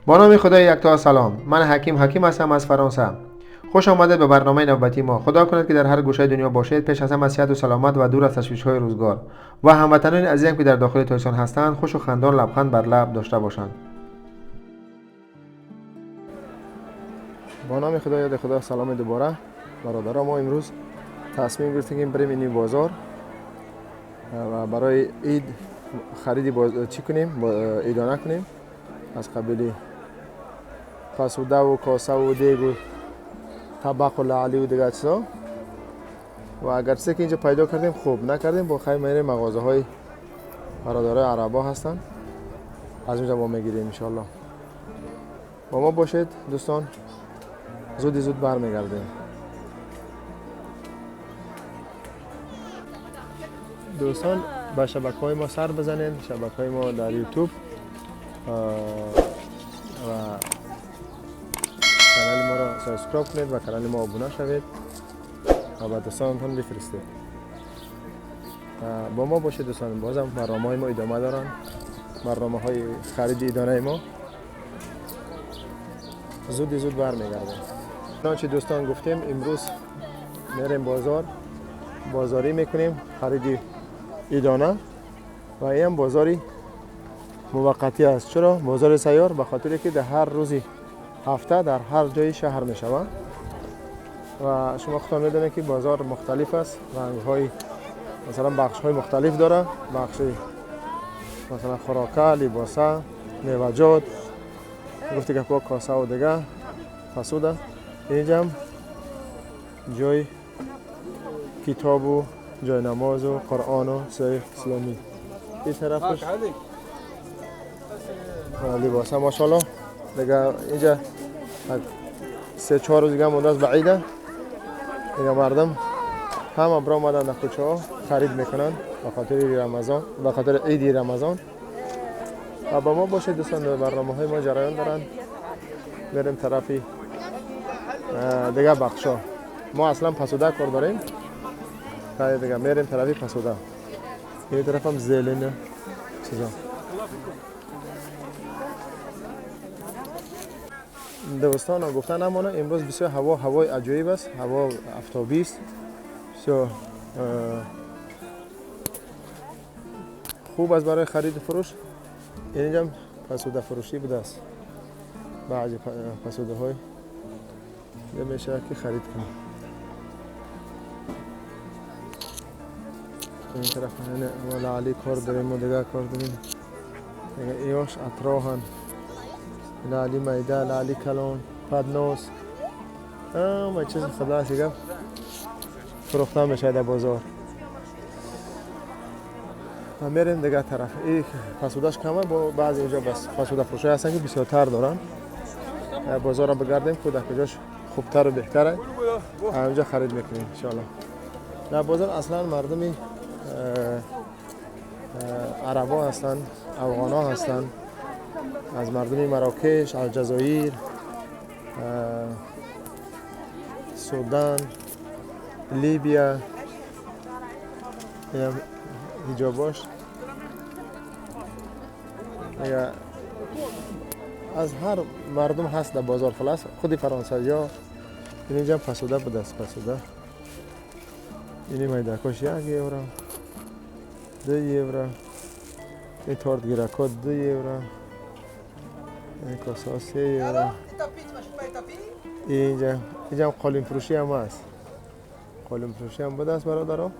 با نام خدای یکتا سلام. من حکیم حکیم هستم از فرانسه. خوش آمدید به برنامه نوبتی ما. خدا کند که در هر گوشه دنیا باشید، پیش از همه صحت و سلامت و دور از تشویش‌های روزگار و هموطنان عزیزم که در داخل تایسان هستند خوش و خندان لبخند بر لب داشته باشند. با نام خدا، یاد خدا، سلام دوباره برادران. ما امروز تصمیم گرفتیم که بریم این بازار و برای عید خرید چی کنیم، عیدانه کنیم، از قبیل پسوده و کاسه و دیگ و طبق و لعلی و دیگه چیزا. و اگر چیزی که اینجا پیدا کردیم خوب، نکردیم با خیر میریم مغازه های برادرای عربا هستن، از اونجا ما میگیریم انشالله. با ما باشید دوستان، زودی زود برمیگردیم. دوستان با شبکه های ما سر بزنین، شبکه های ما در یوتیوب و کانال ما را subscribe کنید و کانال ما ابونه شوید و به دوستانتان بفرستید. با ما باشید دوستان، بازم برنامه های ما ادامه دارن، برنامه های خرید ایدانه ما. زودی زود برمیگردیم. چنانچه دوستان گفتیم امروز میریم بازار، بازاری میکنیم، خرید ایدانه و این بازاری موقتی است. چرا بازار سیار؟ به خاطر که در هر روزی هفته در هر جای شهر می شود و شما خودتان میدونید که بازار مختلف است، رنگ های مثلا بخش های مختلف داره، بخش مثلا خوراکه، لباسه، میوه‌جات، گفتی که با کاسه و دیگه فسوده. اینجا هم جای کتاب و جای نماز و قرآن و چیزای اسلامی. این طرفش لباسه ماشاءالله. دیگه اینجا 3-4 روز دیگه مونده است به عیده. دیگه مردم همه برآمدن در کوچه ها خرید میکنن به خاطر رمضان، به خاطر عید رمضان. و با ما باشید دوستان، برنامه های ما جریان دارن. بریم طرفی دیگه بخشا. ما اصلا پسوده کار داریم، دیگه میریم طرفی پسوده. این طرف هم زلینه چیزا. دوستان گفتن نمانه امروز بسیار هوای عجایب است، هوا آفتابی است، بسیار خوب است برای خرید فروش. اینجا هم پسوده فروشی بوده است، بعضی پسوده های میشه که خرید کنیم. این طرف لعلی کار داریم و دیگه کار داریم. دیگه ایاش اطراحن، لعلی میده، لعلی کلان، پدنوس، همه چیز خلاص دیگه فروخته میشه در بازار. و میریم دیگه طرف. این پسودش کمه، با بعضی اینجا بس پسوده فروشی هستن که بسیارتر دارن. بازار رو بگردیم که در کجاش خوبتر و بهتره، اونجا خرید میکنیم انشالله. در بازار اصلا مردمی عربا هستن، افغانا هستن، از مردمی مراکش، الجزایر، سودان، لیبیا، حجاباش از هر مردم هست در بازار. خلاص خودی فرانسوی ها. اینجا پسوده بوده است، پسوده. اینی میدکاش 1 یورو، 2 یورو، این تارت گیرکات 2 یورو، این کاسه ها 3 یورو. اینجا هم قالین فروشی هم هست، قالین فروشی هم بوده است برادرها.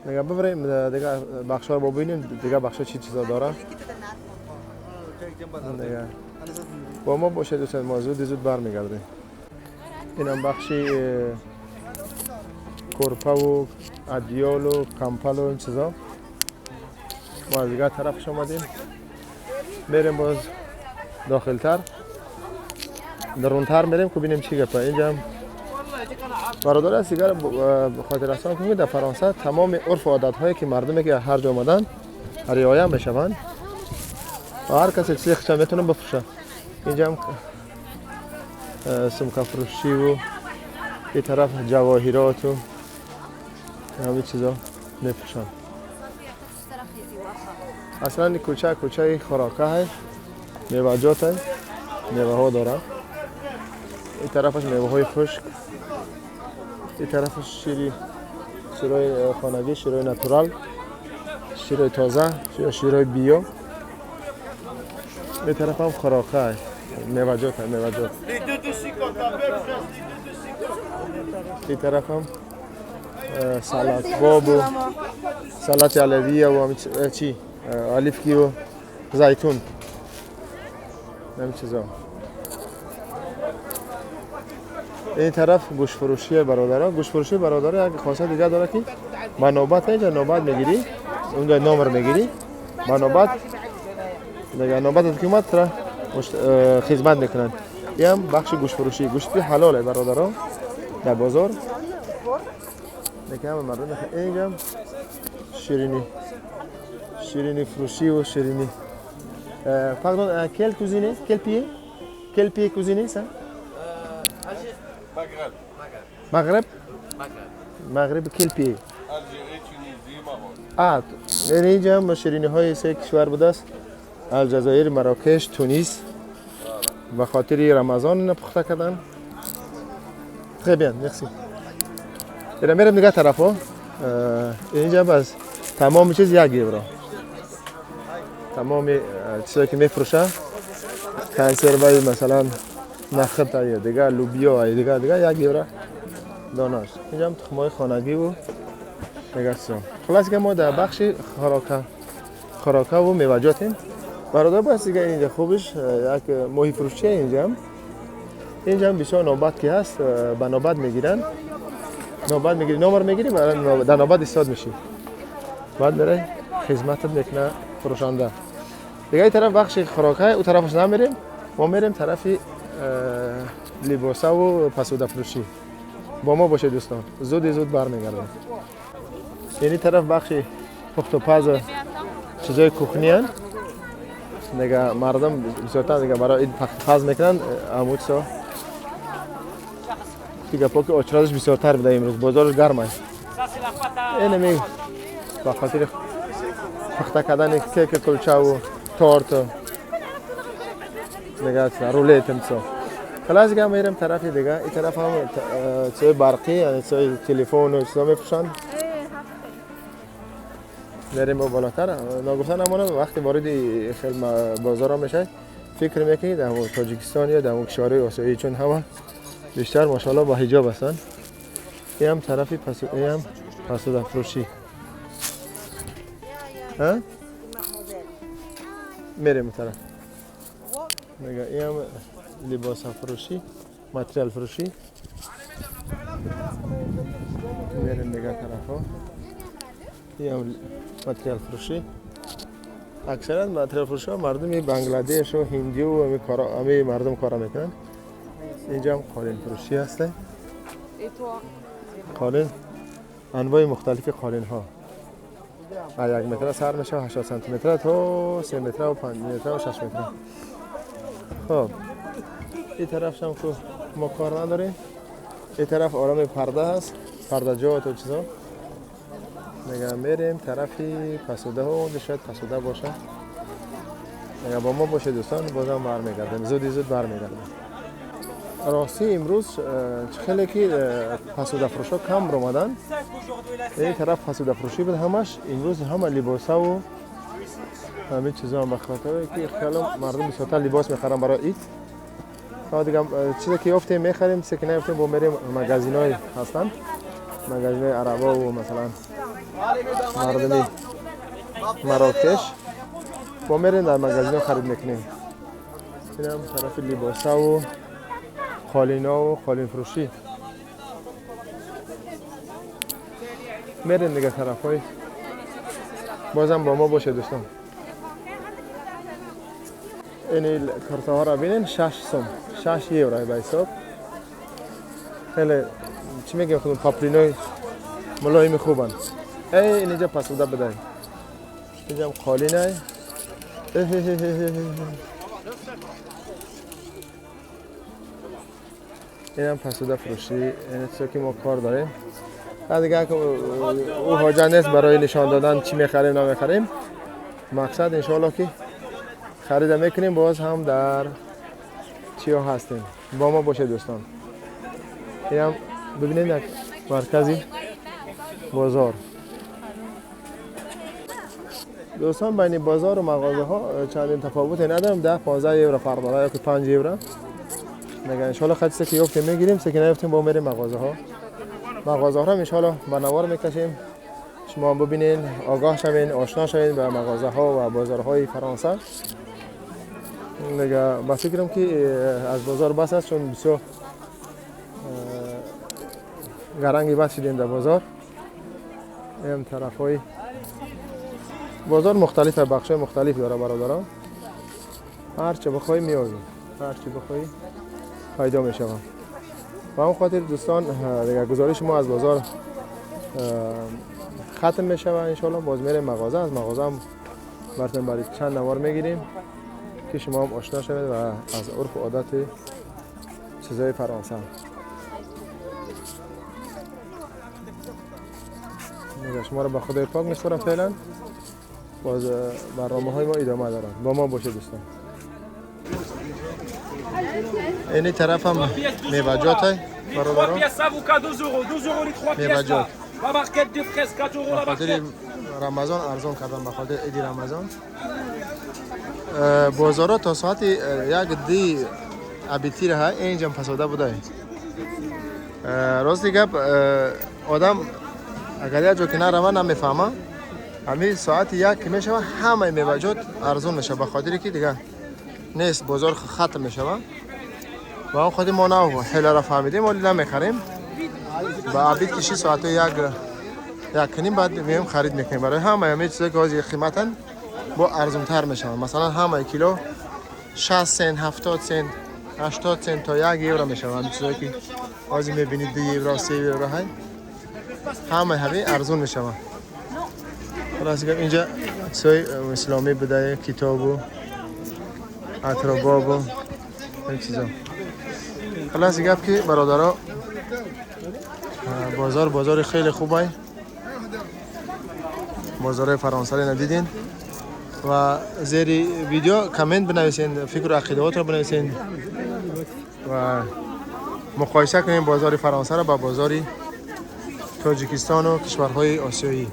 دیگه ببریم دیگه بخشا رو ببینیم، دیگه بخشا چی چیزا داره. دیگه با ما باشه دوستان، ما زود زود برمیگردیم. اینم بخشی کرپه و ادیال و کمپل و این چیزا. ما از دیگه طرفش آمدیم، میریم باز داخلتر، درونتر میریم که ببینیم چی گپه. اینجا هم برادر است دیگر به خاطر رسان کنیم در فرانسه تمام عرف و عادت هایی که مردمی که هر جا آمدن رعایت میشوند و هر کسی چیزی خودش میتونه بفروشه. اینجا هم سمکه فروشی و این طرف جواهرات و همین چیزا میفروشن. اصلا کوچه کوچه خوراکه هست. меваҷот, меваҳо дорад. Ин тарафаш меваҳои хушк, ин тарафаш широи хонагӣ, широи натурал, широи тоза ё широи биё. Ин тараф ҳам хӯрока, меваҷот, меваҷот. Ин тараф ҳам салат бобу салати алавия ва чи оливки ва зайтун, ҳамин чизо. Ин тараф гӯштфурӯшии бародаро. Гӯштфурӯшии бародаро як хосият дига дорад, ки ба навбат инҷа навбат мегирӣ, унҷа номер мегирӣ, ба навбат дига навбатат ки омад, тура хизмат мекунанд. Ин ҳам бахши гӯштфурӯшӣ, гӯшти ҳалоле бародаро дар бозор. Лекин мардум инҷа ширинӣ, ширинӣ фурӯшӣ ва ширинӣ. Pardon, quelle cuisine? Quel pays? Quel pays cuisine ça? Maghreb. Maghreb? Maghreb, quel pays? Algérie, Tunisie, Maroc. آه اینجا هم شیرینی های سه کشور بوده است: الجزایر، مراکش، تونیس. به خاطر رمضان اینا پخته کردن. Très bien, merci. اینا میرم دیگه طرفا. اینجا بس تمام چیز 1 یورو. تمام چیزایی که میفروشن، کنسروای مثلا نخود یا دیگه لوبیا یا دیگه دیگه، 1 یورو دانش. اینجا هم تخمای خانگی و دیگه چیزا. خلاص که ما در بخش خوراکه و میوه‌جاتیم برادر. بس دیگه اینجا خوبش یک ماهی فروشی. اینجا هم بسیار نوبت که هست، به نوبت میگیرن. نوبت میگیری، نمبر میگیری، در نوبت ایستاد میشی، بعد میره خدمتت میکنه فروشنده. دیگه این طرف بخش خوراکه، او طرفش نمیریم. ما میریم طرف لباسه و پسوده فروشی. با ما باشه دوستان، زود زود برمیگردیم. یعنی طرف بخش پخت و پز، چیزای кухни هن. دیگه مردم بسیارتر دیگه برای این پخت پز میکنن. امو چیزا دیگه پاک آچرازش بسیارتر بوده. امروز بازارش گرم است. اینمی با خاطر پخته کردن کیک، کلچه و تارت دیگه رولت هم. خلاص دیگه میرم طرف دیگه. این طرف هم چیزای برقی، یعنی چیزای تلفن و چیزا میفروشن. میریم با بالاتر. ناگفته نمانه، وقتی وارد خیلی بازار میشه، فکر میکنید در تاجیکستان یا در کشورهای آسیایی، چون همه بیشتر ماشاءالله با حجاب هستن. این هم طرفی پس این هم پسوده فروشی ها. میریم طرف میگه. این هم لباس فروشی، متریال فروشی. میریم دیگه طرف ها. این هم متریال فروشی. اکثرا متریال فروشی ها مردم بنگلادش و هندی و همی مردم کار میکنن. اینجا هم قالین فروشی هسته. قالین، انواع مختلف قالین ها، 1 متر سر میشه، 80 سانتی متر تا 3 متر و 5 متر و 6 متر. خب این طرف هم که ما کار نداریم. این طرف آرام پرده هست، پرده جات و چیزا. دیگه میریم طرفی پسوده و شاید پسوده باشه. دیگه با ما باشه دوستان، بازم برمیگردیم، زودی زود برمیگردیم. راستی امروز خیلی که پسوده فروشا کم اومدن. این طرف پسوده فروشی بود همش. امروز همه لباسا و همه چیزا هم، بخاطر که خیلی مردم بسیارتر لباس میخرن برای عید. تا دیگه چیزی که یافتیم میخریم، چیزی که نیافتیم با میریم مگازین های هستن، مگازین های عربا و مثلا مردمی مراکش، با میریم در مگازین خرید میکنیم. این هم طرف لباسا و قالینا و قالین فروشی. میریم دیگه طرف های. بازم با ما باشه دوستان. این کارت ها را ببینین، 6 سوم، 6 یورو به حساب. خیلی چی میگیم خودم، پاپلینای ملایم خوبن. ای اینجا پسوده بده. اینجا هم قالینه. اه اه اه اه اه. این هم پسوده فروشی. این چیزا که ما کار داریم. بعد دیگه که او حاجت نیست برای نشان دادن چی میخریم نمیخریم. مقصد انشالله که خرید میکنیم، باز هم در چیا هستیم. با ما باشه دوستان. اینم ببینید یک مرکزی بازار. دوستان بین بازار و مغازه ها چندین تفاوتی ندارم، 10 15 یورو فرق داره یا که 5 یورو. میگن ان شاء الله خط سه که یافتیم میگیریم، سه که نیافتیم با میریم مغازه ها. مغازه ها رو ان شاء الله با نوار میکشیم، شما ببینین، آگاه شوین، آشنا شوین به مغازه ها و بازارهای فرانسه. دیگه با فکرم که از بازار بس است، چون بسیار گرنگی بس شدیم در بازار. این طرف های بازار مختلف، بخش های مختلف داره برادران. هر چه بخوای میابی، هر چه بخوای پیدا میشه. و هم خاطر دوستان دیگه گزارش ما از بازار ختم میشه و انشالله باز میریم مغازه. از مغازه هم براتون برای چند نوار میگیریم که شما هم آشنا شوید و از عرف و عادت چیزای فرانسه. شما رو به خدای پاک میسپارم. فعلا باز برنامه های ما ادامه دارن، با ما باشه دوستان. این طرف هم میوه‌جات های برادران، میوه‌جات به خاطر رمضان ارزان کردن، به خاطر عید رمضان. بازارها تا ساعت 1:02 ابیتی ها اینجا فساده بوده. راست گپ آدم اگر یک جا که نروه نمیفهمه. همین ساعت 1 میشه همه میوه‌جات ارزان میشه، به خاطر که دیگه نیست، بازار ختم میشه. و اون خود ما نه حیله را فهمیدیم ولی نمیخریم. با عبید کشی ساعت 1:30 بعد میایم خرید میکنیم. برای همه چیزایی که از قیمتن با ارزان تر میشن. مثلا همه کیلو 60 سنت، 70 سنت، 80 سنت تا 1 یورو میشه. همین چیزایی که از میبینید 2 یورو 3 یورو های همه ارزان میشه. خلاص اینجا چیزای اسلامی بوده، کتاب و عطرباب و این چیزا. خلاص گپ که برادرها بازار خیلی خوبه. بازار فرانسه رو ندیدین و زیر ویدیو کامنت بنویسین، فکر و عقیده‌هات رو بنویسین و مقایسه کنیم بازار فرانسه رو با بازار تاجیکستان و کشورهای آسیایی.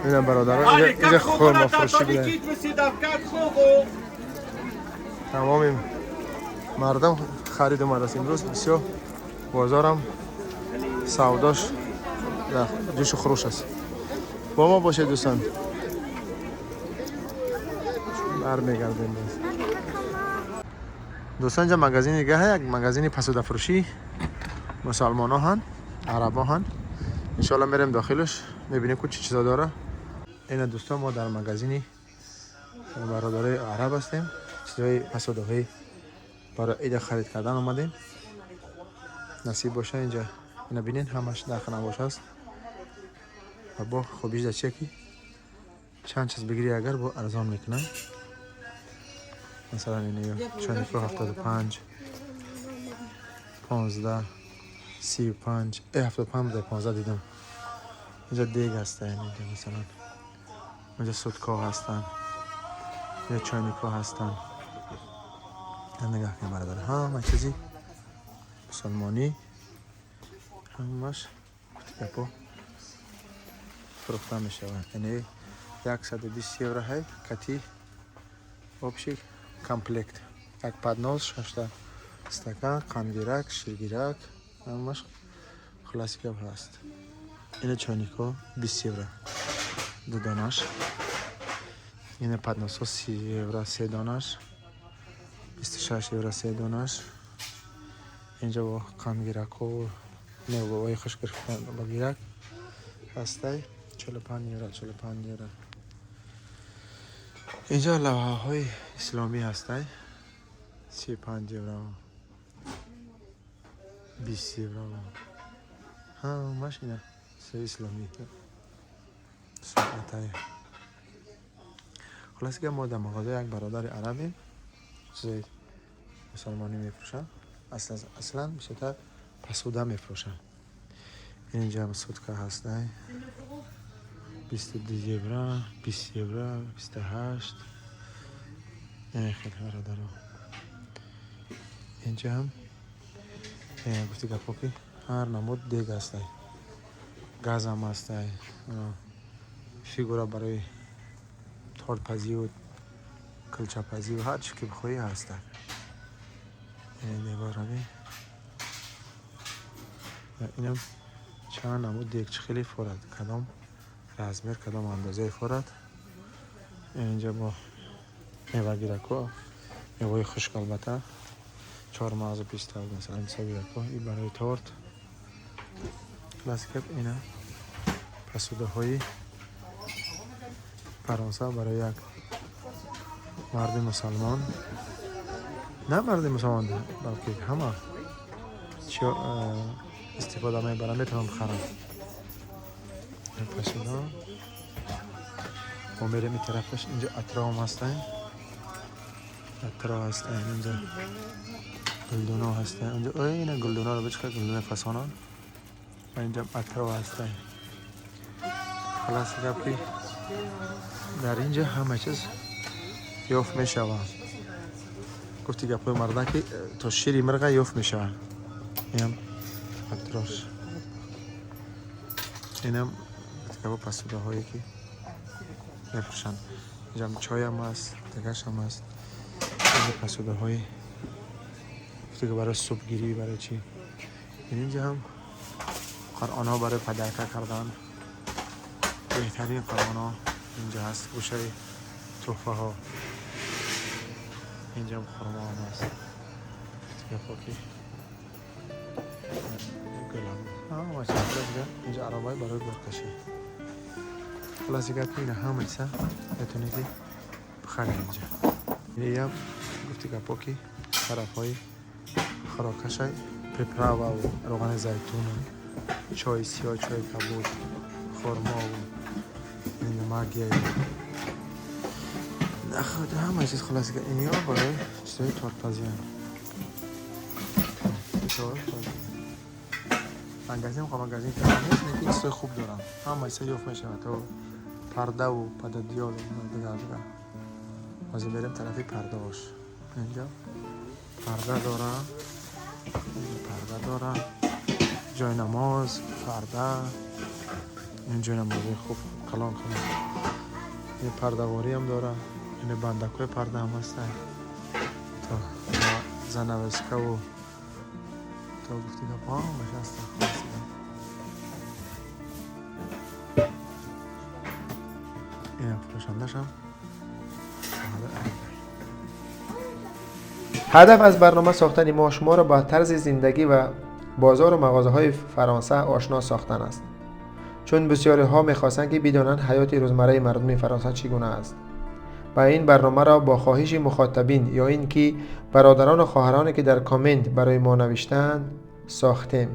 اینم برادران اینجا خرما فروشی بوده. تمام مردم خرید اومده است امروز. بسیار بازارم سوداش در جوش و خروش است. با ما باشه دوستان. برمیگردیم دوستان. اینجا مغازین دیگه هست، یک مغازین پسوده فروشی مسلمان ها هن، عرب ها هن. انشالله میریم داخلش میبینیم که چه چیزا داره. این دوستان ما در مغازین برادرای عرب هستیم، چیزای پسوده های برای عید خرید کردن اومدیم. نصیب باشه اینجا اینا ببینین همش در خانه است و با خوبیش در چیه که چند چیز بگیری اگر با ارزان میکنن. مثلا اینه چند 75 15 35 75 ده 15 دیدم. اینجا دیگ هستن، اینجا مثلا اینجا سودکا هستن، اینجا چایনিکا هستن. نگاه کن برادر، همه چیزی مسلمانی همش کپو فروخته میشه. یعنی 120 یورو های کتی общий комплект، یک поднос، 6 стакан، قندگیرک، شیرگیرک، همش خلاصی گپ هست. اینه چایনিکا 20 یورو دو دانش، اینه поднос ها 30 یورو 3 دانش، 26 یورو 3 دانش. اینجا با قندگیرک و میوه‌های خشک با گیرک هسته 45 یورو 45 یورو. اینجا لوحه های اسلامی هسته 35 یورو 20 یورو. همش اینا سه اسلامی ساعت های. خلاص که ما در مغازه یک برادر عربی چیزای مسلمانی میفروشن، اصلا بیشتر پسوده میفروشن. اینجا هم سودکا هست، 22 евро, 20 евро, 28. Хеле бародаро. Инҷа ҳам гуфти гапҳо ки ҳар намуд дег ҳастай. Газам ҳастай. Фигура барои тортпазию кулчапазию ҳар чӣ ки бихоҳӣ ҳастак. Деворави. Инам чанд намуд дегчи хеле форад. Кадом размер, кадом андозаи форад. Инҷа бо мевагирако, меваи хушк албатта. Чормағзу писта масалан сагирако и барои торт. Классика ина посудаҳои Фаронса барои як марди мусалмон, на марди мусалмон, балки ҳама чӣ истифода мебаранд, метавонанд бихаранд. Посуда. Мо мерем ин тарафаш, инҷа атроам ҳастанд. Атро ҳастанд, инҷа гулдуно ҳастанд. Инҷа ина гулдуноро бичка гулдунои фасонан. Ва инҷа атро ҳастанд. Халас гап ки дар инҷа ҳама чиз ёфт мешавад. Гуфти гапҳои мардак ки то шири мирға ёфт мешавад. Инам атрош. Инам гапо посудаҳое ки мефурӯшанд. Инҷам чойам аст, дигашам аст. Инҷа посудаҳои гуфти ки барои субҳгирӣ, барои чӣ. Инҷа ҳам қуръонҳо барои подарка кардан. Беҳтарин қуръонҳо инҷа ҳаст, гӯшаи тӯҳфаҳо. Инҷам хурмо ҳам аст. Гапо ки гулам. Инҷа аробаи барои боркашӣ. Хулоси гап ки ина ҳама чиза метавонед ки бихаред инҷа. Инам гуфти гапо ки тарафҳои хӯрокашай, приправаву равғани зайтуну чойи сиёҳ, чойи кабуд, хурмову магияю наход ҳама чиз. Хулоси гап иниё барои чизҳои тортпазианд. Магазин хо магазин калон нест, лекин чизҳои хуб доранд. Ҳама чиза ёфт мешавад, то пардаву пададиёлу дигар дигар. Ҳозир мерем тарафи пардаош. Инҷа парда дора, парда дора, ҷои намоз, парда, ин ҷои намози хуб калон калон. Ин пардавориам дора, ин бандакҳои парда ҳам ҳастанд. То занавескаву то гуфти гапҳо ҳамаш ҳастанд. Хулоси гап. Инам фурӯшандашам. هدف از برنامه ساختن ما شما را با طرز زندگی و بازار و مغازه‌های فرانسه آشنا ساختن است. چون بسیاری ها می‌خواستند که بدانند حیات روزمره مردم فرانسه چگونه است. و این برنامه را با خواهش مخاطبین یا اینکه برادران و خواهرانی که در کامنت برای ما نوشتند ساختیم.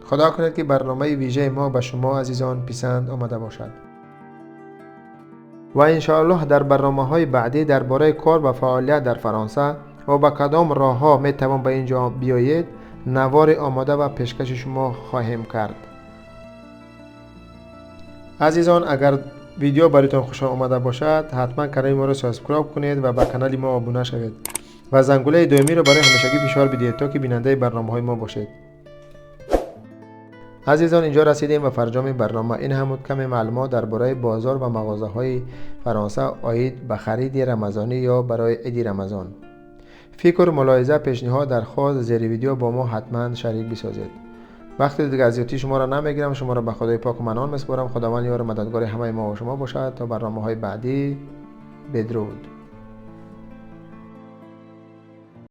خدا کند که برنامه ویژه ما به شما عزیزان پسند آمده باشد. و انشاءالله در برنامه‌های بعدی درباره کار و فعالیت در فرانسه و با کدام راه‌ها می‌توان به اینجا بیایید نوار آماده و پیشکش شما خواهیم کرد. عزیزان اگر ویدیو برایتان خوش آمده باشد حتما کانال ما را subscribe کنید و به کانال ما آبونه شوید و زنگوله دائمی را برای همیشگی فشار بدهید تا که بیننده برنامه‌های ما باشید. عزیزان اینجا رسیدیم و فرجام برنامه. این هم کم معلومات درباره بازار و مغازه‌های فرانسه عاید به خرید رمضانی یا برای عید رمضان. فکر، ملاحظه، پیشنهاد، درخواست زیر ویدیو با ما حتما شریک بسازید. وقتی دیگه اذیتی شما را نمیگیرم، شما را به خدای پاک و منان میسپارم. خداوند یار مددگار همه ما و شما باشد. تا برنامه‌های بعدی، بدرود.